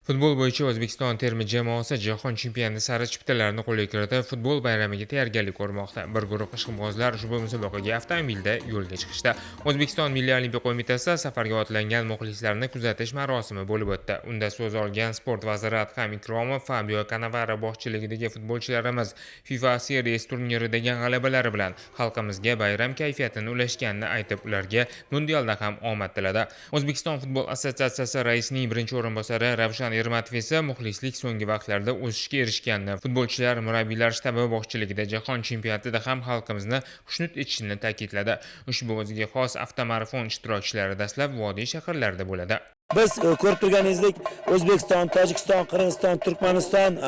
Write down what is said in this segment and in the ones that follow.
Futbol bo'yicha O'zbekiston terma jamoasi jahon chempionati sari chiptalarni qo'lga kiritib, futbol bayramiga tayyorgarlik ko'rmoqda. Bir guruh ishqibozlar ushbu musobaqaga avtomobilda yo'lga chiqishdi. O'zbekiston Milliy olimpiya qo'mitasi safarga otlangan muxlislarni kuzatish marosimi bo'lib o'tdi. Unda so'z olgan sport vaziri Adham Ikromov Fabio Kanavaro boshchiligidagi futbolchilarimiz FIFA Series turniridagi g'alabalari bilan xalqimizga bayram kayfiyatini ulashganini aytib, ularga mundialda ham omad tiladi. O'zbekiston futbol assotsiatsiyasi raisining birinchi o'rinbosari Ravshan Ermatov esa muxlislik so'nggi vaqtlarda o'sishga erishganini, futbolchilar, murabbiylar shtabi boshchiligida jahon chempionatida ham xalqimizni xushnud etishini ta'kidladi. Ushbu o'ziga xos avtomarafon ishtirokchilari dastlab vodiy shaharlarida bo'ladi. Biz ko'rib turganingizdek, O'zbekiston, Tojikiston, Qirg'iziston, Turkmaniston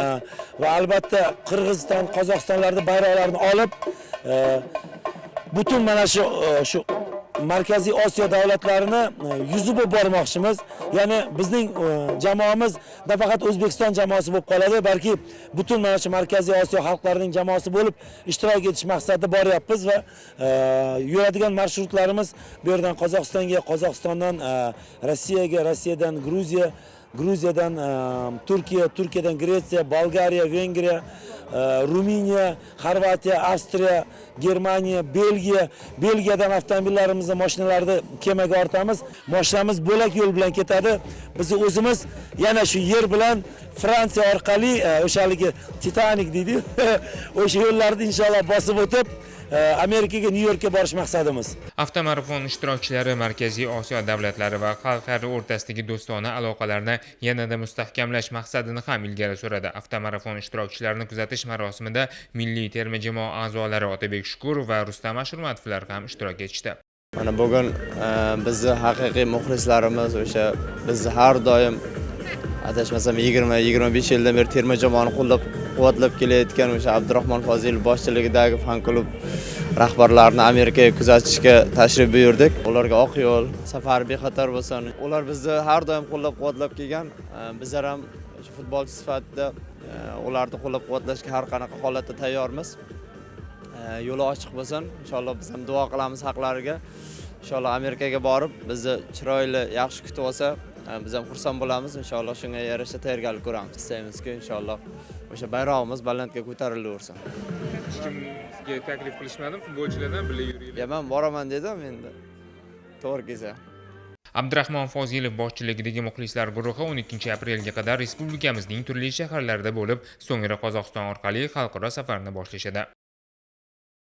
va albatta Qirg'iziston, Qozog'istonlarda bayroqlarni olib, butun mana shu Markaziy Osiyo davlatlarini yuzib o'tib bormoqchimiz. Ya'ni bizning jamoamiz nafaqat O'zbekiston jamoasi bo'lib qoladi, balki butun mana shu Markaziy Osiyo xalqlarining jamoasi bo'lib ishtirok etish maqsadida boryapmiz va yuradigan marshrutlarimiz bu yerdan Qozog'istonga, Qozog'istondan Rossiyaga, Rossiyadan Gruziya, Gruziyadan Turkiya, Turkiyadan Gretsiya, Bolgariya, Vengriya, Ruminiya, Xorvatiya, Avstriya, Germaniya, Belgiya, Belgiyadan avtomobillarimizni, mashinalarni kemaga ortamiz. Mashinamiz bo'lak yo'l bilan ketadi. Biz o'zimiz yana shu yer bilan Fransiya orqali o'sha haligi Titanik deydi, o'sha yo'llarni inshaalloh bosib o'tib, Amerikaga, Nyu Yorkka borish maqsadimiz. Avtomarafon ishtirokchilari Markaziy Osiyo davlatlari va xalqlari o'rtasidagi do'stona aloqalarni yanada mustahkamlash maqsadini ham ilgari suradi. Avtomarafon ishtirokchilarini kuzatish marosimida milliy terma jamoa a'zolari Otabek Shukurov va Rustam Ashurmatovlar ham ishtirok etishdi. Mana bugun bizni haqiqiy muxlislarimiz, o'sha bizni har doim, adashmasam, 20-25 yildan beri terma jamoani qo'llab quvvatlab kelayotgan o'sha Abdurahmon Fozilov boshchiligidagi fan klub rahbarlarini Amerikaga kuzatishga tashrif buyurdik. Ularga oq yo'l, safari bexatar bo'lsin. Ular bizni har doim qo'llab quvvatlab kelgan. Bizlar ham o'sha futbolchi sifatida ularni qo'llab quvvatlashga har qanaqa holatda tayyormiz. Yo'li ochiq bo'lsin. Inshaalloh, biz ham duo qilamiz haqlariga. Inshaalloh, Amerikaga borib bizni chiroyli, yaxshi kutib olsa, biz ham xursand bo'lamiz. Inshaalloh, shunga yarasha tayyorgarlik ko'ramiz. Istaymizki, inshaalloh, o'sha bayrog'imiz balandga ko'tarilaversin. Hech kimga taklif qilishmadimi futbolchilardan birga yuringlar? Ya, man boraman dedim endi, to'g'ri kelsa. Abdurahmon Fozilov boshchiligidagi muxlislar guruhi 12 aprelga qadar respublikamizning turli shaharlarida bo'lib, so'ngra Qozog'iston orqali xalqaro safarni boshlashadi.